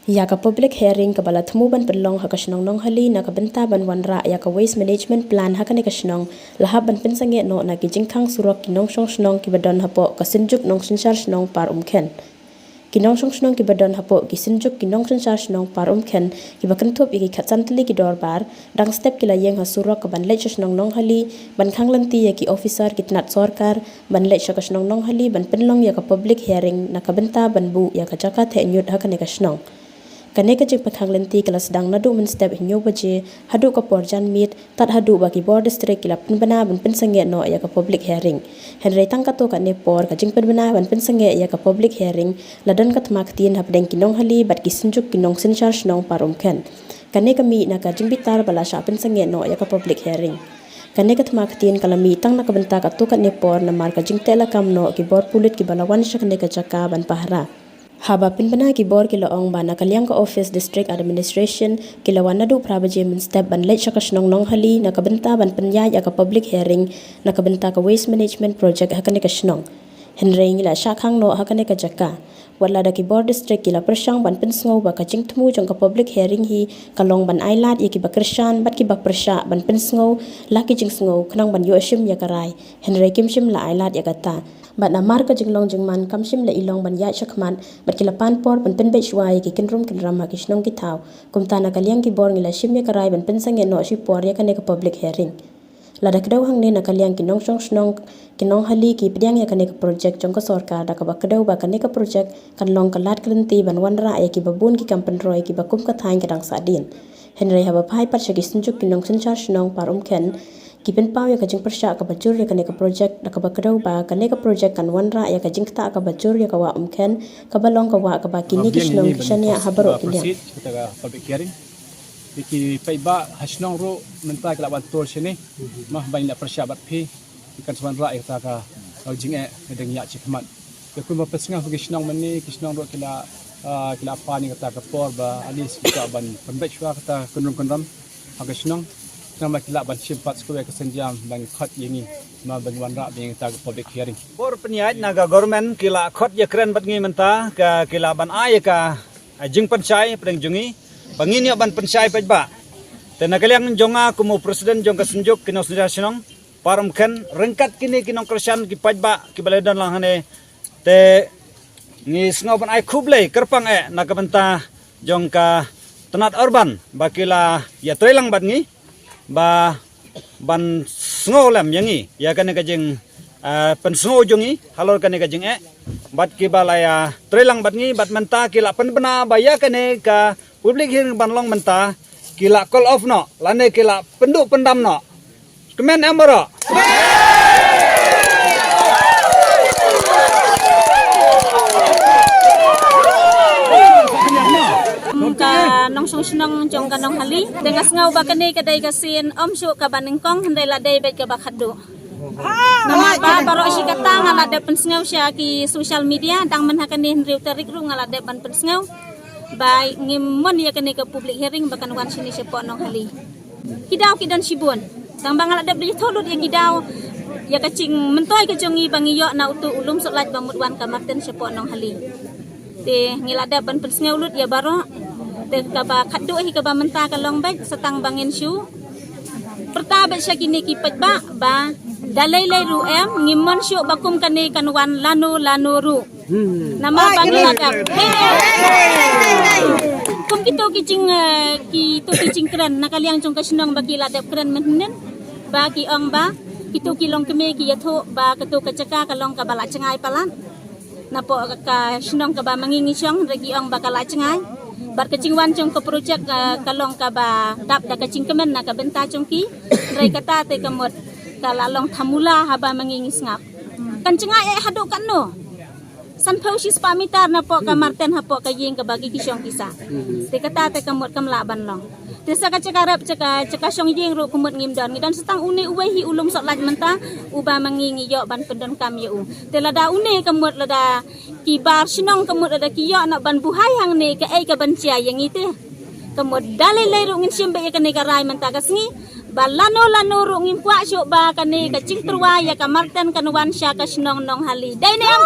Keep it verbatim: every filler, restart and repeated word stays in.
Ïa ka public hearing kaba la thmu ban pynlong ha ka shnong Nonghali na ka bynta ban wanrah ïa ka waste management plan ha kane ka shnong, la hap ban pynsangeh noh na ki jingkhang surok ki nongshong shnong kiba don hapoh ka Synjuk Nongsynshar Shnong Par Umkhen. Ki nongshong shnong kiba don hapoh ki Synjuk ki Nongsynshar Shnong Par Umkhen, kiba kynthup ïa ki khatsan tylli ki dorbar, dang step ki la ïeng ha surok ka ban leit sha shnong Nonghali ban khang lynti ïa ki officer ki tnat sorkar ban leit sha ka shnong Nonghali ban pynlong ïa ka public hearing na ka bynta ban buh ïa ka jaka theh ñiut ha kane ka shnong. Kane ka jingpynkhang lynti ka la sdang naduh mynstep hynñiew baje haduh ka por janmiet, tad haduh ba ki bor district ki la pynbna ban pynsangeh noh ïa ka public hearing. Hynrei tang katto katne por ka jingpynbna ban pynsangeh ïa ka public hearing la don ka thma ktien hapdeng ki Nonghali bad ki Synjuk ki Nongsynshar Shnong Par Umkhen. Kane ka mih na ka jingbitar ba la shah pynsangeh noh ïa ka public hearing. Kane ka thma ktien ka la mih tang na ka bynta katto katne por namar ka jingteh lakam noh ki bor pulit kiba la wan sha kane ka jaka ban pahara. Haba pynbna ki bor ki la ong ba na ka liang ka office district administration ki la wan naduh phra baje mynstep ban leit sha ka shnong Nonghali na ka bynta ban pynïaid ïa ka public hearing na ka bynta ka waste management project ha kane ka shnong. Hynrei ngi la shah khang noh ha kane ka jaka. Wat lada ki bor district ki la pyrshang ban pynsngew ba ka jingthmu jong ka public hearing hi ka long ban ai lad ïa kiba kyrshan bad kiba pyrshah ban pynsngew la ki jingsngew khnang ban ïoh shim ïa ka rai. Hynrei kim shym la ai lad ïa kata. Bad namar ka jinglong jingman kam shym la i long ban ïaid shakhmat, bad ki la pan por ban pynbeit shuwa ïa ki kynrum kynram ha ki shnong ki thaw. Kumta na ka liang ki bor ngi la shim ïa ka rai ban pynsangeh noh shipor ïa kane ka public hearing. Lada kdew hangne na ka liang ki nongshong shnong ki Nonghali ki pdiang ïa kane ka project jong ka sorkar da kaba kdew ba kane ka project kan long ka lad ka lynti ban wanrah ïa kiba bun ki kam pynroi kiba kum ka thaiñ ka dang sahdien. Hynrei haba phai pat sha ki Synjuk ki Nongsynshar Shnong Par Umkhen, ki pynpaw ïa ka jingpyrshah kaba jur ïa kane ka project da kaba kdew ba kane ka project kan wanrah ïa ka jingktah kaba jur ïa ka wah Umkhen, kaba long ka wah kaba kine ki shnong ki shaniah ha baroh ki liang. Kata ka public hearing. Ki paidbah ha shnong ruh mynta ki la wan tur shane. Mah ban la pyrshah bad phi. Kan sa wanrah ïa kata ka, ka jingeh ka dang ïaid shakhmat. Ïa kumba pynsngew ki shnong mynne ki shnong ruh ki la, ah, ki la pan ïa kata ka por ba at least ki kwah ban pynbeit shuwa kata ka kynrum kynram ha ka shnong. Khnang ba ki lah ban shim pat shuwa ka sienjam ban khot ïa ngi, ma ban wanrah ïa kata ka public hearing. Bor pynïaid na ka government ki la khot ïakren bad ngi mynta ka ki la ban ai ïa ka, ah, jingpynshai pdeng jong ngi ba ngin ïoh ban pynshai paidbah. Te na ka liang jong nga kum u president jong ka Synjuk ki Nongsynshar Shnong Par Umkhen ryngkat kine ki nongkyrshan ki paidbah kiba la don lang hangne. Te ngi sngew ban ai khublei kyrpang eh na ka bynta jong ka tnat urban ba ki la ïatreilang bad ngi ba ban sngew lem ïa ngi ïa kane ka jing, eh, pynsngew jong ngi halor kane ka jingeh. Bad kiba la ïatreilang bad ngi bad mynta ki la pynbna ba ïa kane ka public hearing ban long mynta ki la call off noh lane ki la pynduh pyndam noh. Kmen em baroh? Ka nongshong shnong jong ka Nonghali. Te nga sngew ba kane ka dei ka sien ym shuh kaba nyngkong hynrei la dei beit kaba khatduh. Namar ba baroh shi katta nga la dep pynsngew sha ki social media, dang mynha kane hynriew tarik ruh nga la dep ban pynsngew ba ngim mon ïa kane ka public hearing ba kan wan shane shapoh Nonghali. Ki daw ki don shibun. Tang ba nga la dep da ïathuh lut ïa ki daw ïa ka jingmyntoi ka jong ngi ba ngi ïoh na utu u lum sohlait ba mut wan ka Martin shapoh Nonghali. Te ngi la dep ban pynsngew lut ïa baroh. Te kaba khatduh hi kaba mynta ka long beit sa tang ba ngin shu pyrta beit sha kine ki paidbah ba da lei lei ruh em ngim mon shuh ba kum kane kan wan lano lano ruh. Namar ba ngi la dep. Kum kito ki jing, eh, kito ki jingkren na ka liang jong ka shnong ba ki la dep kren mynhynnin ba ki ong ba kito ki longkmie ki ïathuh ba kito ka jaka ka long kaba la jngai palat. Napoh ka shnong kaba ma ngi ngi shong hynrei ki ong ba ka la jngai. Bad ka jingwan jong ka projek, eh, ka long kaba dap da ka jingkmen na ka bynta jong ki. Hynrei kata te ka mut ka la long thamula haba ma ngi ngi sngap. Kan jngai eh haduh katno? Sanphew shispah mitar napoh ka Martin hapoh ka ïing kaba ki ki shong ki sah. Te kata te ka mut kam lah ban long. Te sa ka jaka rep jaka, jaka shong ïing ruh ka mut ngim don. Ngi don sa tang une uwei hi u lum sohlait mynta uba ma ngi ngi ïoh ban pyndonkam ïa u. Te lada une ka mut lada ki bar shnong ka mut lada ki ïoh na ban buhai hangne kaei kaban jia ïa ngi te. Ka mut da lei lei ruh ngin shim beit ïa kane ka rai mynta ka sngi. Ba lano lano ruh ngim kwah shuh ba kane ka jingtyrwa ïa ka Martin kan wan sha ka shnong Nonghali. Dei ne em?